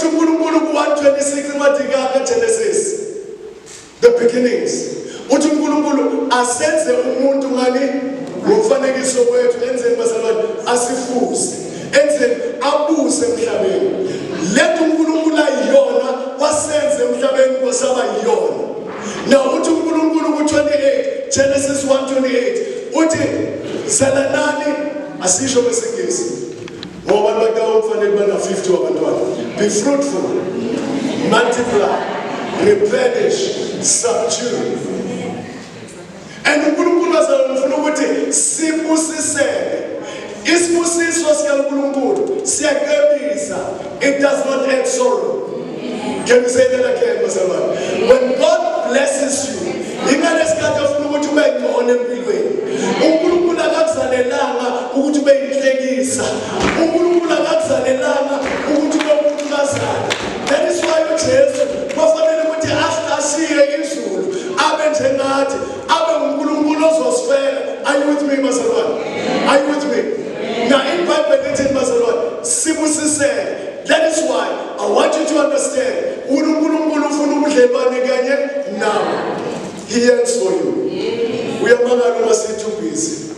Uthi uNkulunkulu ku-126 incwadi kaGenesis, the beginnings. Uthi uNkulunkulu asenze umuntu ngani ngomfanekiso wethu enzeni bazalwane asifuze enzeni abuse emhlabeni. Lethu uNkulunkulu ayiyona wasenze emhlabeni kwasaba yiyona. Now uthi uNkulunkulu ku-28 Genesis 1:28 uthi zalanani asisho kwesingisi ngoba abantu bakutawo kufanele bana 50 wabantwana be fruitful multiply replenish subdue and uNkulunkulu bazalwane ufuna ukuthi sibusiseke isibusiso sikaNkulunkulu siyacebisa it does not add sorrow. Can you say that again, bazalwane? When God blesses you, ingalesikhathi afuna ukuthi ube ngcono empilweni. uNkulunkulu akakuzalelanga ukuthi ube yinhlekisa. uNkulunkulu akakuzalelanga ukuthi ube umuntukazana. That is why uJesu kwafanele ukuthi ashiye izulu, abe njengathi, abe uNkulunkulu ozosifela. Are you with me, bazalwane? Are you with me? Now iBhayibheli lithi bazalwane, sibusiseke. That is why I want you to understand uNkulunkulu ufuna ubudlelwane kanye nawe. He yearns for you. Uyamangala uma sithi ubusy.